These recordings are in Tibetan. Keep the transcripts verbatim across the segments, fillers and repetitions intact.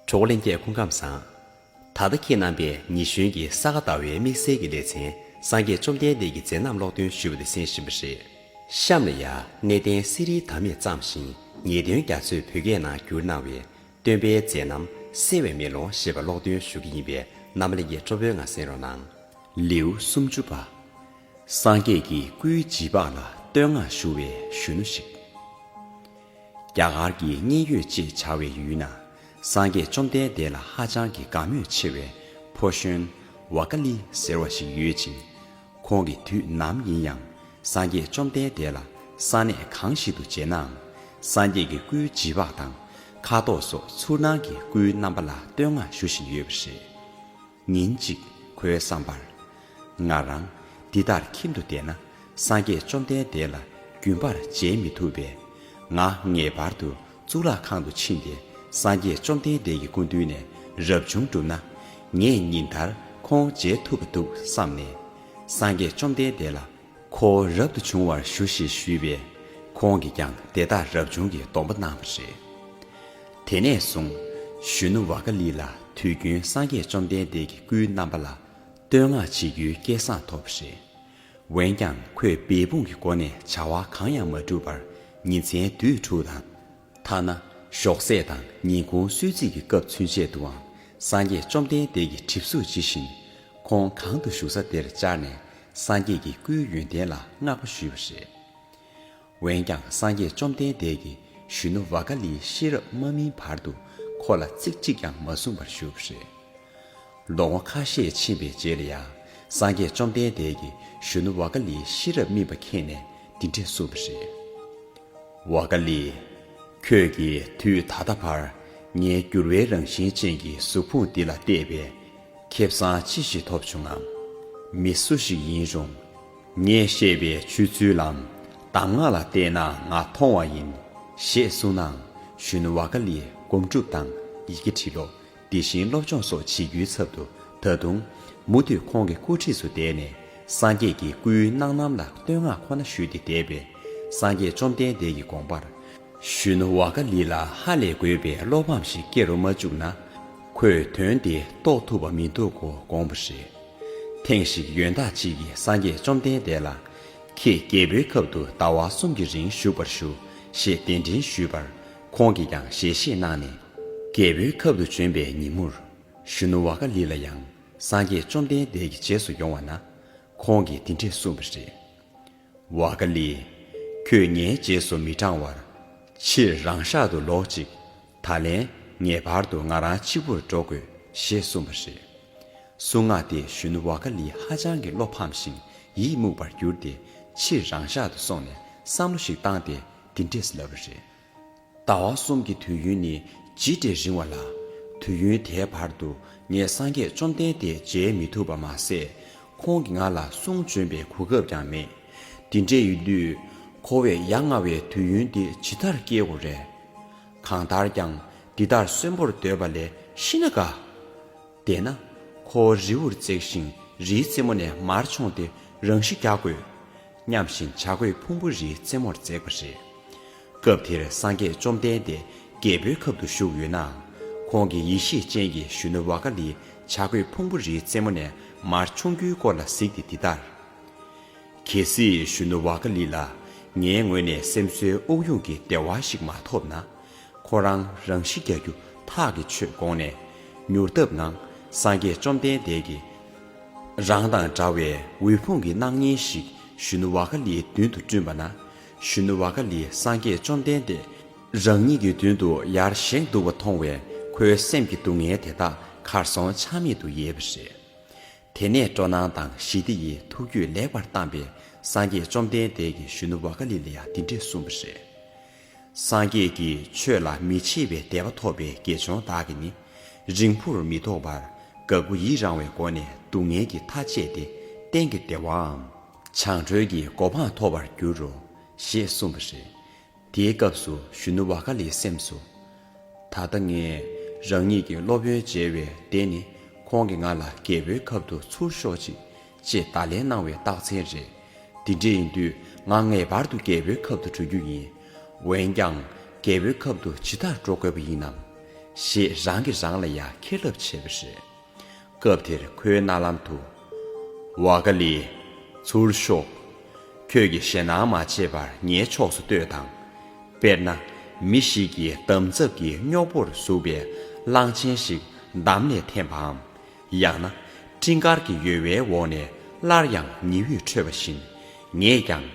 གྲོགས་ལྷན་རྒྱས་སྐུ་ཁམས་བཟང་། ད་ལྟ་ཁྱེད་རྣམ་པས་ཉི་གཞོན་གྱི་ས་ག་ཟླ་བའི་དམིགས་བསལ་གྱི་ལེ་ཚན་སངས་རྒྱས་བཅོམ་ལྡན་འདས་ཀྱི་མཛད་རྣམ་ཀློག་འདོན་ཞུས་པ་དེ་གསན་བཞིན་པ་རེད། གཤམ་ལ་ཡང་གནས་བརྟན་གསེར་རིའི་དར་མས་བརྩམས་ཤིང་ཉེས་དོན་རྒྱ་མཚོས་བོད་སྐད་ནང་བསྒྱུར་གནང་བའི་སྟོན་པའི་མཛད་རྣམ་གསལ་བའི་མེ་ལོང་ཞེས་པ་ཀློག་འདོན་ཞུ་གི་ཡིན་པས་རྣམ་པ་ལྷན་རྒྱས་སྤྲོ་པོའི་ངང་གསན་རོགས་གནང་། ལེའུ་སུམ་ཅུ་པ། སངས་རྒྱས་ཀྱི་སྐུའི་རྗེས་དཔག་ལ་བསྟོད་བསྔགས་ཞུ་བའི་གཞོན་ནུ་ཞིག་རྒྱ་གར་གྱི་མཉན་ཡོད་ཅེས་བྱ་བའི་ཡུལ་ན། སངས་རྒྱས་བཅོམ་ལྡན་འདས་ལ་ཧ་ཅང་གི་དགའ་མོས་ཆེ་བའི་ཕོ་གཞོན་ཝ་ཀ་ལི་ཟེར་བ་ཞིག་ཡོད་ཅིང་། ཁོང་གིས་དུས་ནམ་ཡིན་ཡང་སངས་རྒྱས་བཅོམ་ལྡན་འདས་ལ་ས་གནས་གང་ཞིག་ཏུ་མཇལ་ནའང་། སངས་རྒྱས་ཀྱི་སྐུའི་རྗེས་དཔག་དང་། ཁ་དོག་སོགས་ཚུར་སྣང་གི་སྐུའི་རྣམ་པ་ལ་བསྟོད་བསྔགས་ཞུ་བཞིན་ཡོད་པ་རེད། ཉིན་གཅིག་ཁོའི་བསམ་པར། ང་རང་འདི་ལྟར་ཁྱིམ་དུ་བསྡད་ན་སངས་རྒྱས་བཅོམ་ལྡན་འདས་ལ་རྒྱུན་པར་མཇལ་མི་ཐུབ་པས། ང་ངེས་པར་དུ་གཙུག་ལག་ཁང་དུ་ཕྱིན་ཏེ་སངས་རྒྱས་བཅོམ་ལྡན་འདས་ཀྱི་སྐུ་མདུན་ནས་རབ་བྱུང་བསྒྲུབས་ན། ངས་ཉིན་ལྟར་ཁོང་མཇལ་ཐུབ་པ་འདུག་བསམ་ནས། སངས་རྒྱས་བཅོམ་ལྡན་འདས་ལ་ཁོ་བོ་རབ་ཏུ་བྱུང་བར་ཞུ་ཞེས་ཞུས་པས། ཁོང་གིས་ཀྱང་དེ་ལྟར་རབ་བྱུང་གི་སྡོམ་པ་གནང་བ་རེད། དེ་ནས་བཟུང་གཞོན་ནུ་ཝ་ཀ་ལི་ལ་དུས་རྒྱུན་སངས་རྒྱས་བཅོམ་ལྡན་འདས་ཀྱི་སྐུའི་རྣམ་པ་ལ་བསྟོད་བསྔགས་བྱེད་རྒྱུའི་སྐལ་བཟང་ཐོབ་པ་རེད། འོན་ཀྱང་ཁོས་འབད་འབུངས་ཀྱི་སྒོ་ནས་བྱ་བ་གང་ཡང་མ་བསྒྲུབས་པར་ཉིན་མཚན་དུས་དྲུག་དང་། ཐ་ན་ཞོགས་ཟས་དང་ཉིན་གུང་གསོལ་ཚིགས་ཀྱི་སྐབས་ཚུན་ཆད་དུའང་སངས་རྒྱས་བཅོམ་ལྡན་འདས་ཀྱི་གྲིབ་གཟུགས་ཇི་བཞིན་ཁོང་གང་དུ་བཞུགས་ས་དེར་བཅར་ནས་སངས་རྒྱས་ཀྱི་སྐུའི་ཡོན་ཏན་ལ་བསྔགས་པ་ཞུས་པ་རེད། འོན་ཀྱང་སངས་རྒྱས་བཅོམ་ལྡན་འདས་ཀྱིས་གཞོན་ནུ་ཝ་ཀ་ལིའི་ཤེས་རབ་མ་སྨིན་བར་དུ་ཁོ་ལ་ཚིག་གཅིག་ཀྱང་མ་གསུངས་པར་བཞུགས་པ་རེད། ལོ་ངོ་ཁ་ཤས་ཕྱིན་པའི་རྗེས་ལ་ཡང་སངས་རྒྱས་བཅོམ་ལྡན་འདས་ཀྱིས་གཞོན་ནུ་ཝ་ཀ་ལིའི་ཤེས་རབ་སྨིན་པ་མཁྱེན་ནས་འདི་འདྲས་གསུངས་པ་རེད། ཝ་ཀ་ལི། ཁྱོད་ཀྱིས་དུས་ད་ལྟ་བར་ངའི་འགྱུར་བའི་རང་བཞིན་ཅན་གྱི་གཟུགས་ཕུང་འདི་ལ་བལྟས་པས་ཁེ་བཟང་ཅི་ཞིག་ཐོབ་བྱུང་ངམ། མི་སུ་ཞིག་ཡིན་རུང་། ངས་བཤད་པའི་ཆོས་ཚུལ་ལམ་གདམས་ངག་ལ་བལྟས་ན་ང་མཐོང་བ་ཡིན། ཞེས་གསུངས་ནའང་གཞོན་ནུ་ཝ་ཀ་ལིས་སྒོམ་སྒྲུབ་དང་ཡི་གེ་འབྲི་ཀློག་དེ་བཞིན་སློབ་སྦྱོང་སོགས་བྱེད་རྒྱུའི་ཚབ་ཏུ་ད་དུང་མུ་མཐུད་ཁོང་གི་སྐུ་འཁྲིས་སུ་བསྡད་ནས་སངས་རྒྱས་ཀྱི་སྐུའི་སྣང་ལམ་ལ་བསྟོད་བསྔགས་ཁོ་ན་ཞུས་ཏེ་བསྡད་པས། སངས་རྒྱས་བཅོམ་ལྡན་འདས་ཀྱི་དགོངས་པར། གཞོན་ནུ་ཝ་ཀ་ལི་ལ་ཧ་ལས་དགོས་པའི་བློ་ཕམ་ཞིག་སྐྱེ་རུ་མ་བཅུག་ན། ཁོས་དོན་དེ་རྟོགས་ཐུབ་པ་མི་འདུག་གོ་དགོངས་པ་རེད། ཐེངས་ཤིག་ཡོན་བདག་ཅིག་གིས་སངས་རྒྱས་བཅོམ་ལྡན་འདས་ལ། ཁྱེད་རྒྱལ་པོའི་ཁབ་ཏུ་ཟླ་བ་གསུམ་གྱི་རིང་བཞུགས་པར་ཞུ། ཞེས་གདན་འདྲེན་ཞུས་པར། ཁོང་གིས་ཀྱང་ཞལ་བཞེས་གནང་ནས། རྒྱལ་པོའི་ཁབ་ཏུ་བྱོན་པའི་ཉིན་མོར། གཞོན་ནུ་ཝ་ཀ་ལི་ལ་ཡང་སངས་རྒྱས་བཅོམ་ལྡན་འདས་ཀྱི་རྗེས་སུ་ཡོང་བ་ན། ཁོང་གིས་འདི་འདྲས་གསུངས་པ་རེད། ཝ་ཀ་ལི། ཁྱོད་ངའི་རྗེས་སུ་མི་འབྲང་བར། ཕྱིར་རང་ཤག་ཏུ་ལོག་ཅིག་ད་ལན་ངེས་པར་དུ་ང་རང་གཅིག་པུར་འགྲོ་དགོས། ཞེས་གསུངས་པ་རེད། གསུང་ངག་དེས་གཞོན་ནུ་ཝ་ཀ་ལི་ཧ་ཅང་གི་བློ་ཕམ་ཞིང་ཡིད་མུག་པར་གྱུར་ཏེ། ཕྱིར་རང་ཤག་ཏུ་སོང་ནས་བསམ་བློ་ཞིག་བཏང་སྟེ་འདི་འདྲས་ལབ་པ་རེད། ཟླ་བ་གསུམ་གྱི་དུས་ཡུན་ནི་ཇི་འདྲའི་རིང་བ་ལ། དུས་ཡུན་དེའི་བར་དུ་ངས་སངས་རྒྱས་བཅོམ་ལྡན་འདས་མཇལ་མི་ཐུབ་པ་མ་ཟད། ཁོང་གིས་ང་ལ་གསུང་བྱོན་པའི་གོ་སྐབས་ཀྱང་མེད། དེ་འདྲ་ཡིན་དུས། ཁོ་བས་ཡ་ང་བའི་དུས་ཡུན་འདི་ཇི་ལྟར་སྐྱེལ་དགོས་རེད། གང་ལྟར་ཀྱང་འདི་ལྟར་གསོན་པོར་སྡོད་པ་ལས་ཤི་ན་དགའ། བསྡད་ན། ཁོ་རི་བོར་འཛེགས་ཤིང་རིའི་རྩེ་མོ་ནས་མར་མཆོངས་ཏེ་རང་ཤི་རྒྱག་དགོས། སྙམ་བཞིན་བྱ་རྒོད་ཕུང་པོ་རིའི་རྩེ་མོར་འཛེགས་པ་རེད། སྐབས་དེར་སངས་རྒྱས་བཅོམ་ལྡན་འདས་རྒྱལ་པོའི་ཁབ་ཏུ་བཞུགས་ཡོད་ནའང་། ཁོང་གིས་ཡེ་ཤེས་ཅན་གྱི་གཞོན་ནུ་ཝ་ཀ་ལིས་བྱ་རྒོད་ཕུང་པོ་རིའི་རྩེ་མོ་ནས་མར་མཆོང་རྒྱུའི་སྐོར་ལ་གཟིགས་ཏེ་འདི་ལྟར། གལ་སྲིད་གཞོན་ནུ་ཝ་ཀ་ལི་ལ་ངའི་ངོས་ནས་སེམས་གསོའི་དབུགས་དབྱུང་གི་བདེ་བ་ཞིག་མ་ཐོབ་ན། ཁོ་རང་རང་ཤི་རྒྱག་རྒྱུ་ཐག་གིས་ཆོད་དགོངས་ནས། མྱུར་སྟབས་ངང་སངས་རྒྱས་བཅོམ་ལྡན་འདས་ཀྱིས། རང་དང་འདྲ་བའི་འོད་ཕུང་གི་སྣང་བརྙན་ཞིག་གཞོན་ནུ་ཝ་ཀ་ལིའི་མདུན་དུ་བསྐྲུན་པ་ན། གཞོན་ནུ་ཝ་ཀ་ལིས་སངས་རྒྱས་བཅོམ་ལྡན་འདས་རང་ཉིད་ཀྱི་མདུན་དུ་ཡར་བཞེངས་འདུག་པ་མཐོང་བས། ཁོའི་སེམས་ཀྱི་སྡུག་བསྔལ་དེ་དག་གར་སོང་ཆ་མེད་དུ་ཡལ་བ་རེད། དེ་ནས་སྤྲོ་སྣང་དང་ཞི་བདེ་ཡིས་ཐུགས་རྒྱུད་ལེགས་པར་བཏང་པས། སངས་རྒྱས་བཅོམ་ལྡན་འདས་ཀྱིས་གཞོན་ནུ་ཝ་ཀ་ལི་ལ་ཡང་འདི་འདྲས་གསུངས་པ་རེད། སངས་རྒྱས་ཀྱིས་ཆོས་ལ་མི་ཕྱེད་པའི་དད་པ་ཐོབ་པའི་དགེ་སྦྱོང་དག་གིས་ནི། རིང་པོར་མི་ཐོགས་པར་དགའ་མགུ་ཡི་རང་བའི་སྒོ་ནས་སྡུག་བསྔལ་གྱི་མཐའ་བཅད་དེ། གཏན་གྱི་བདེ་བའམ། བྱང་གྲོལ་གྱི་གོ་འཕང་ཐོབ་པར་འགྱུར་རོ། ཞེས་གསུངས་པ་རེད། དེའི་སྐབས་སུ་གཞོན་ནུ་ཝ་ཀ་ལིའི་སེམས་སུ། ད་ལྟ་ངས་རང་ཉིད་ཀྱི་སློབ་དཔོན་མཇལ་བས་དེ་ནི་ཁོང་གིས་ང་ལ་རྒྱལ་པོའི་ཁབ་ཏུ་ཚུར་ཤོག་ཅིག་ཅེས་བརྡ་ལན་གནང་བའི་རྟགས་མཚན་རེད། དེ་འདྲ་ཡིན་དུས་ང་ངེས་པར་དུ་རྒྱལ་པོའི་ཁབ་ཏུ་འགྲོ་རྒྱུ་ཡིན། འོན་ཀྱང་རྒྱལ་པོའི་ཁབ་ཏུ་ཇི་ལྟར་འགྲོ་དགོས་པ་ཡིན་ནམ། ཞེས་རང་གིས་རང་ལ་ཡང་ཁེར་ལབ་བྱས་པ་རེད། སྐབས་དེར་ཁོའི་རྣ་ལམ་དུ། ཝ་ཀ་ལི། ཚུར་ཤོག་ཁྱོད་ཀྱིས་ཞེད་སྣང་མ་བྱེད་པར་ངའི་ཕྱོགས་སུ་ལྟོས་དང་། དཔེར་ན། མི་ཞིག་གིས་འདམ་རྫབ་ཀྱི་སྨྱོ་པོར་ཟུག་པའི་གླང་ཆེན་ཞིག་འདམ་ནས་འཐེན་པའམ། ཡང་ན། སྤྲིན་དཀར་གྱི་ཡོལ་བའི་འོག་ནས་སླར་ཡང་ཉི་འོད་འཕྲོས་པ་བཞིན། ངས་ཀྱང་།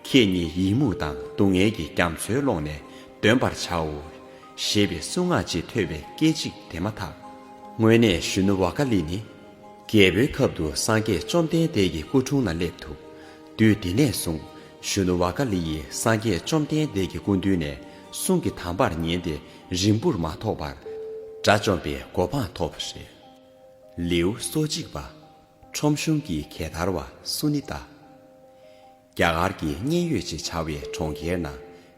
ཁྱེད་ཉིད་ཡི་མུག་དང་སྡུག་བསྔལ་གྱི་རྒྱ་མཚོའི་ཀློང་ནས་འདོན་པར་བྱའོ། ཞེས་པའི་གསུང་ངག་ཅིག་ཐོས་པའི་སྐད་ཅིག་དེ་མ་ཐག་དངོས་གནས་གཞོན་ནུ་ཝ་ཀ་ལི་ནི། རྒྱལ་པོའི་ཁབ་ཏུ་སངས་རྒྱས་བཅོམ་ལྡན་འདས་ཀྱི་སྐུ་དྲུང་ན་སླེབས་ཐུབ། དུས་དེ་ནས་བཟུང་གཞོན་ནུ་ཝ་ཀ་ལི་ཡིས་སངས་རྒྱས་བཅོམ་ལྡན་འདས་ཀྱི་སྐུ་མདུན་ནས་གསུང་གི་དམ་པར་ཉན་ཏེ་རིང་པོར་མ་ཐོགས་པར། དགྲ་བཅོམ་པའི་གོ་འཕང་ཐོབ་པ་རེད། ལེའུ་སོ་གཅིག་པ། ཁྲོམ་གཞུང་གི་གད་བདར་བ་སུ་ནི་ཏ། རྒྱ་གར་གྱི་མཉན་ཡོད་ཅེས་བྱ་བའི་གྲོང་ཁྱེར་ན་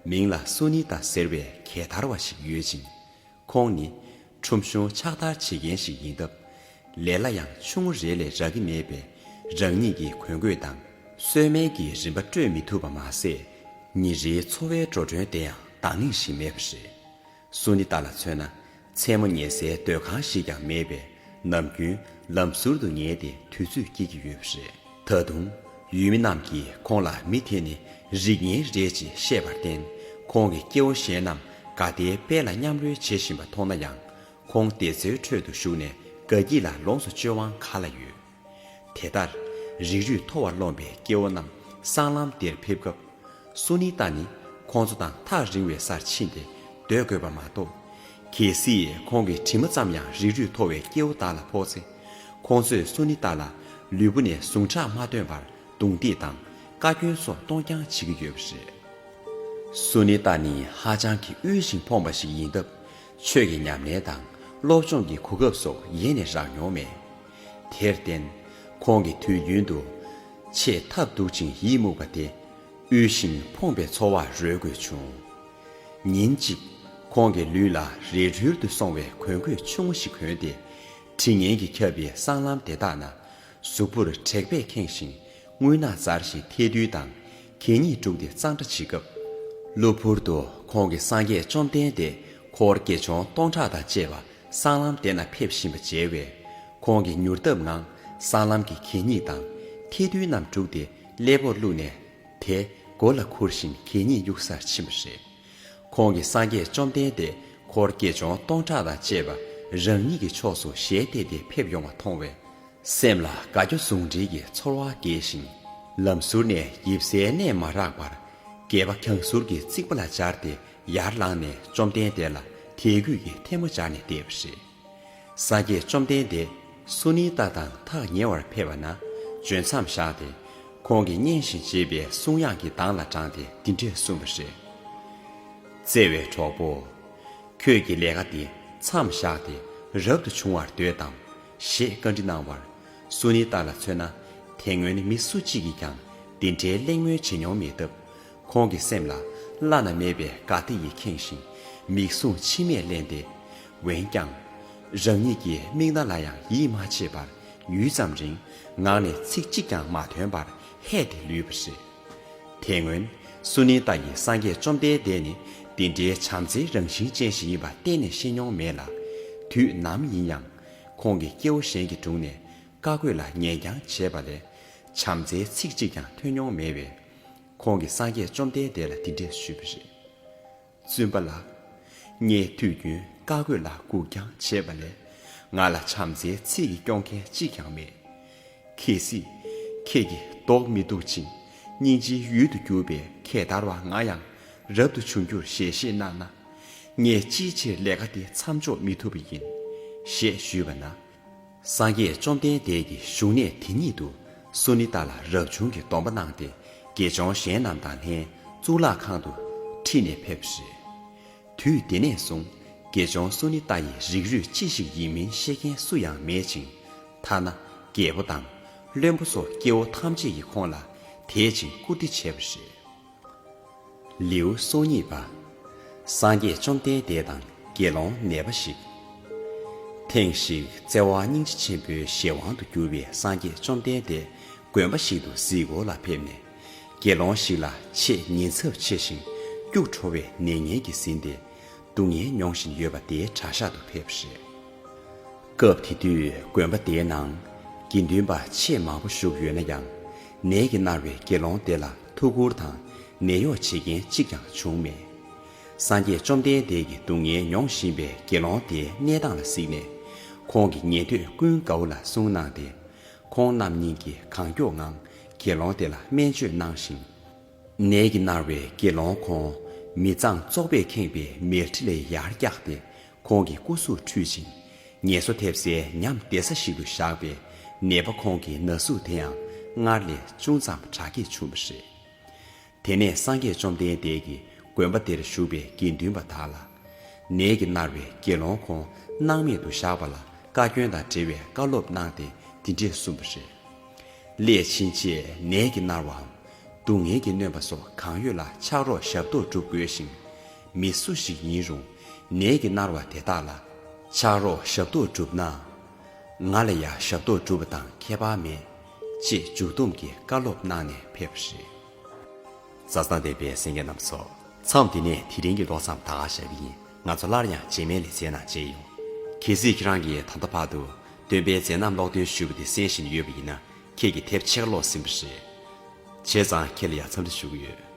མིང་ལ་སུ་ནི་ཏ་ཟེར་བའི་གད་བདར་བ་ཞིག་ཡོད་ཅིང་། ཁོང་ནི་ཁྲོམ་གཞུང་ཕྱག་བདར་བྱེད་མཁན་ཞིག་ཡིན་སྟབས། ལས་སླ་ཡང་ཆུང་ངུ་རེ་ལས་རག་གི་མེད་པས། རང་ཉིད་ཀྱི་གོས་གོས་དང་གསོལ་སྨན་གྱི་རིན་པ་སྤྲོད་མི་ཐུབ་པ་མ་ཟད། ཉིན་རེའི་འཚོ་བའི་འགྲོ་གྲོན་དེ་ཡང་འདང་ངེས་ཤིག་མེད་པ་རེད། སུ་ནི་ཏཱ་ལ་མཚོན་ན། མཚན་མོ་ཉལ་སའི་སྡོད་ཁང་ཞིག་ཀྱང་མེད་པས། ནམ་རྒྱུན་ལམ་ཟུར་དུ་ཉལ་ཏེ་དུས་ཚོད་སྐྱེལ་གྱི་ཡོད་པ་རེད། ད་དུང་། ཡུལ་མི་རྣམས་ཀྱིས་ཁོང་ལ་མི་དེ་ནི་རིགས་ངན་རེད་ཅེས་བཤད་པར་བརྟེན། ཁོང་གི་སྐྱེ་བོ་གཞན་རྣམས་དགའ་བདེའི་དཔལ་ལ་མཉམ་རོལ་བྱེད་བཞིན་པ་མཐོང་ན་ཡང་། ཁོང་དེ་ཚོའི་ཁྲོད་དུ་ཞུགས་ནས་དགའ་སྐྱིད་ལ་ལོངས་སུ་སྤྱོད་དབང་ག་ལ་ཡོད། དེ་ལྟར། རིགས་རུས་མཐོ་བར་རློམ་པའི་སྐྱེ་བོ་རྣམས་སྲང་ལམ་དེར་ཕེབས་སྐབས། སུ་ནི་ཏཱ་ནི་ཁོང་ཚོ་དང་ཐག་རིང་བའི་སར་ཕྱིན་ཏེ་སྡོད་དགོས་པ་མ་གཏོགས། གལ་སྲིད་ཁོང་གི་དྲི་མ་ཙམ་ཡང་རིགས་རུས་མཐོ་བའི་སྐྱེ་བོ་དག་ལ་ཕོག་ཚེ། ཁོང་ཚོས་སུ་ནི་ཏཱ་ལ་ལུས་པོ་ནས་ཟུངས་ཁྲག་མ་ཐོན་པར་རྡུང་རྡེག་དང་བཀའ་བཀྱོན་སོགས་གཏོང་རྐྱང་བྱེད་ཀྱི་ཡོད་པ་རེད། སུ་ནི་ཏཱ་ནི་ཧ་ཅང་གི་དབུལ་ཞིང་ཕོངས་པ་ཞིག་ཡིན་སྟབས། ཆོས་ཀྱི་ཉམས་ལེན་དང་སློབ་སྦྱོང་གི་གོ་སྐབས་སོགས་ཡེ་ནས་རག་མྱོང་མེད། དེར་བརྟེན། ཁོང་གིས་དུས་རྒྱུན་དུ། ཆེས་ཐབས་སྡུག་ཅིང་ཡིད་མུག་པ་སྟེ། དབུལ་ཞིང་ཕོངས་པའི་འཚོ་བར་རོལ་དགོས་བྱུང་། ཉིན་གཅིག་ཁོང་གི་ལུས་ལ་རལ་གྲོལ་དུ་སོང་བའི་གོས་གོས་ཆུང་ངུ་ཞིག་གོན་ཏེ། དྲི་ངན་གྱིས་ཁྱབ་པའི་སྲང་ལམ་དེ་དག་ན། གཟུགས་པོར་དྲེག་པས་ཁེངས་ཤིང་རྔུལ་ནག་འཛར་ཞིང་ཐལ་རྡུལ་དང་གད་སྙིགས་དཀྲུགས་ཏེ་གཙང་སྦྲ་བྱེད་སྐབས། གློ་བུར་དུ་ཁོང་གིས་སངས་རྒྱས་བཅོམ་ལྡན་འདས་འཁོར་དགེ་སྦྱོང་སྟོང་ཕྲག་དང་བཅས་པ་སྲང་ལམ་དེ་ན་ཕེབས་བཞིན་པ་མཇལ་བས། ཁོང་གིས་མྱུར་སྟབས་ངང་སྲང་ལམ་གྱི་གད་སྙིགས་དང་ཐལ་རྡུལ་རྣམས་དཀྲུགས་ཏེ་སླེ་པོར་བླུགས་ནས་དེ་མགོ་ལ་ཁུར་བཞིན་གད་སྙིགས་གཡུག་སར་ཕྱིན་པ་རེད། ཁོང་གིས་སངས་རྒྱས་བཅོམ་ལྡན་འདས་འཁོར་དགེ་སྦྱོང་སྟོང་ཕྲག་དང་བཅས་པ་རང་ཉིད་ཀྱི་ཕྱོགས་སུ་ཞལ་བལྟས་ཏེ་ཕེབས་ཡོང་བ་མཐོང་བས། སེམས་ལ་དགའ་སྐྱོ་ཟུང་འབྲེལ་གྱི་ཚོར་བ་སྐྱེས་ཤིང་། ལམ་ཟུར་ནས་ཡིབ་སའི་གནས་མ་རག་པར། སྒལ་པ་གྱང་ཟུར་གྱི་རྩིག་པ་ལ་སྦྱར་ཏེ་ཡར་ལངས་ནས་བཅོམ་ལྡན་འདས་ལ་དད་གུས་ཀྱི་ཐལ་མོ་སྦྱར་ནས་བསྡད་པ་རེད། སངས་རྒྱས་བཅོམ་ལྡན་འདས་སུ་ནི་ཏ་དང་ཐག་ཉེ་བར་ཕེབས་པ་ན། འབྱོན་མཚམས་བཞག་སྟེ། ཁོང་གིས་སྙན་ཞིང་འཇེབས་པའི་གསུང་དབྱངས་ཀྱི་གདངས་ལ་དྲངས་ཏེ་འདི་འདྲས་གསུངས་པ་རེད། བརྩེ་བའི་གྲོགས་པོ། ཁྱོད་ཀྱི་ལས་ཀ་འདི་མཚམས་བཞག་སྟེ་རབ་ཏུ་བྱུང་བར་འདོད་དམ། ཞེས་བཀའ་འདྲི་གནང་བར། སུ་ནི་ཏ་ལ་མཚོན་ན། དེ་སྔོན་མི་སུ་གཅིག་གིས་ཀྱང་འདི་འདྲའི་གླེང་མོལ་བྱེད་མྱོང་མེད་སྟབས། ཁོང་གི་སེམས་ལ་བླ་ན་མེད་པའི་དགའ་བདེ་ཡིས་ཁེངས་ཤིང་མིག་ཟུང་མཆི་མས་བརླན་ཏེ། འོན་ཀྱང་། རང་ཉིད་ཀྱི་མིག་རྣ་ལ་ཡང་ཡིད་མ་ཆེས་པར་ཡུད་ཙམ་རིང་ངག་ནས་ཚིག་གཅིག་ཀྱང་མ་ཐོན་པར་ཧད་དེ་ལུས་པ་རེད། དེ་སྔོན་སུ་ནི་ཏ་ཡིས་སངས་རྒྱས་བཅོམ་ལྡན་འདས་ནི་འདི་འདྲའི་བྱམས་བརྩེའི་རང་བཞིན་ཅན་ཞིག་ཡིན་པ་གཏན་ནས་ཤེས་མྱོང་མེད་ལ། དུས་ནམ་ཡིན་ཡང་ཁོང་གིས་སྐྱེ་བོ་གཞན་གྱི་དྲུང་ནས་བཀའ་བཀོད་ལ་ཉན་རྐྱང་བྱས་པ་ལས་བྱམས་བརྩེའི་ཚིག་གཅིག་ཀྱང་ཐོས་མྱོང་མེད་པས། ཁོང་གིས་སངས་རྒྱས་བཅོམ་ལྡན་འདས་ལ་འདི་འདྲས་ཞུས་པ་རེད། བཙུན་པ་ལགས། ངས་དུས་རྒྱུན་བཀའ་བཀོད་ལ་སྒུག་རྐྱང་བྱས་པ་ལས། ང་ལ་བྱམས་བརྩེའི་ཚིག་གིས་སྐྱོང་མཁན་གཅིག་ཀྱང་མེད། གལ་སྲིད་ཁྱེད་ཀྱིས་མདོག་མི་སྡུག་ཅིང་སྙིང་རྗེའི་ཡུལ་དུ་གྱུར་པའི་གད་བདར་བ་ང་ཡང་རབ་ཏུ་བྱུང་རྒྱུར་ཞལ་བཞེས་གནང་ན། ངས་ཅིའི་ཕྱིར་ལས་ཀ་འདི་མཚམས་འཇོག་མི་ཐུབ་པ་ཡིན། ཞེས་ཞུས་པ་ན། སངས་རྒྱས་བཅོམ་ལྡན་འདས་ཀྱི་བཞུགས་གནས་དེ་ཉིད་དུ་སུ་ནི་ཏ་ལ་རབ་བྱུང་གི་སྡོམ་པ་གནང་སྟེ་དགེ་སྦྱོང་གཞན་རྣམས་དང་ལྷན་གཙུག་ལག་ཁང་དུ་ཁྲིད་ནས་ཕེབས་པ་རེད། དུས་དེ་ནས་བཟུང་དགེ་སྦྱོང་སུ་ནི་ཏ་ཡི་རིགས་རུས་ཅི་ཞིག་ཡིན་མིན་ཤེས་མཁན་སུ་ཡང་མེད་ཅིང་། ཐ་ན་རྒྱལ་པོ་དང་བློན་པོ་སོགས་སྐྱེ་བོ་ཐམས་ཅད་ཀྱིས་ཁོང་ལ་དད་ཅིང་བཀུར་སྟི་བྱས་པ་རེད། ལེའུ་སོ་གཉིས་པ། སངས་རྒྱས་བཅོམ་ལྡན་འདས་དང་དགེ་སློང་ནད་པ་ཞིག་ཐེངས་ཤིག་བརྩེ་བ་སྙིང་རྗེ་ཆེན་པོའི་གཞན་དབང་དུ་གྱུར་པའི་སངས་རྒྱས་བཅོམ་ལྡན་འདས་དགོན་པ་ཞིག་ཏུ་གཟིགས་སྐོར་ལ་ཕེབས་ནས། དགེ་སློང་ཞིག་ལ་ཆེས་ཉེན་ཚབས་ཆེ་ཞིང་སྐྱུག་བྲོ་བའི་ནད་ངན་གྱིས་ཟིན་ཏེ། སྡུག་བསྔལ་མྱོང་བཞིན་ཡོད་པ་དེའི་གྲྭ་ཤག་ཏུ་ཕེབས་པ་རེད། སྐབས་དེ་དུས་དགོན་པ་དེའི་ནང་དགེ་འདུན་པ་ཆེས་མང་པོ་བཞུགས་ཡོད་ན་ཡང་། ནད་ཀྱིས་མནར་བའི་དགེ་སློང་དེ་ལ་ཐུགས་ཁུར་དང་ནད་གཡོག་བྱེད་མཁན་གཅིག་ཀྱང་བྱུང་མེད། སངས་རྒྱས་བཅོམ་ལྡན་འདས་ཀྱིས་སྡུག་བསྔལ་མྱོང་བཞིན་པའི་དགེ་སློང་དེའི་གནས་སྟངས་ལ་གཟིགས་ནས། ཁོང་གི་ཉན་ཐོས་ཀུན་དགའ་བོ་ལ་གསུང་གནང་སྟེ། ཁོང་རྣམ་གཉིས་ཀྱིས་གང་མགྱོགས་ངང་དགེ་སློང་དེ་ལ་སྨན་བཅོས་གནང་ཞིང་། ནད་ཀྱིས་མནར་བའི་དགེ་སློང་ཁོང་མི་གཙང་བཙོག་པས་ཁེངས་པའི་མལ་ཁྲི་ལས་ཡར་བཀྱགས་ཏེ་ཁོང་གི་སྐུ་གཟུགས་འཁྲུད་ཅིང་། ངལ་གསོ་ཐེབས་སའི་ཉམས་བདེ་ས་ཞིག་ཏུ་བཞག་པས། ནད་པ་ཁོང་གི་ན་ཟུག་དེའང་སྔར་ལས་ཅུང་ཙམ་དྲག་སྐྱེད་བྱུང་བ་རེད། དེ་ནས་སངས་རྒྱས་བཅོམ་ལྡན་འདས་ཀྱིས་དགོན་པ་དེར་བཞུགས་པའི་དགེ་འདུན་པ་དག་ལ། ནད་ཀྱིས་མནར་བའི་དགེ་སློང་ཁོང་སྣང་མེད་དུ་བཞག་པ་ལ་བཀའ་བཀྱོན་དང་འབྲེལ་བའི་བཀའ་སློབ་གནང་སྟེ་འདི་འདྲས་གསུངས་པ་རེད། སླད་ཕྱིན་ཆད་ནད་ཀྱིས་མནར་བའམ། སྡུག་བསྔལ་གྱིས་གནོད་པ་སོགས་གང་ཡོད་ལ་ཕྱག་རོགས་ཞབས་ཏོག་སྒྲུབ་དགོས་ཤིང་། མི་སུ་ཞིག་ཡིན་རུང་ནད་ཀྱིས་མནར་བ་དེ་དག་ལ་ཕྱག་རོགས་ཞབས་ཏོག་སྒྲུབ་ན། ང་ལ་ཡང་ཞབས་ཏོག་སྒྲུབ་པ་དང་ཁྱད་པར་མེད། ཅེས་མཇུག་སྡོམ་གྱི་བཀའ་སློབ་གནང་ནས་ཕེབས་པ་རེད། མཛའ་བརྩེ་ལྡན་པའི་གསན་མཁན་རྣམ་པ་ཚོ། མཚམས་འདི་ནས་དེ་རིང་གི་ཀློག་མཚམས་ད་ག་བཞག་གི་ཡིན། ང་ཚོ་སླར་ཡང་རྗེས་མའི་ལེ་ཚན་ནང་མཇལ་ཡོང་། གལ་སྲིད་ཁྱེད་རང་གིས་ད་ལྟ་བར་དུ་སྟོན་པའི་མཛད་རྣམ་ཀློག་འདོན་ཞུས་པ་དེ་གསན་བཞིན་ཡོད་པ་ཡིན་ན། ཁྱེད་ཀྱིས་དེབ་ཕྱེད་ཀ་ཀློག་ཟིན་པ་རེད། བྱས་ཙང་ཁྱེད་ལ་ཡང་འཚམས་འདྲི་ཞུ་གི་ཡོད།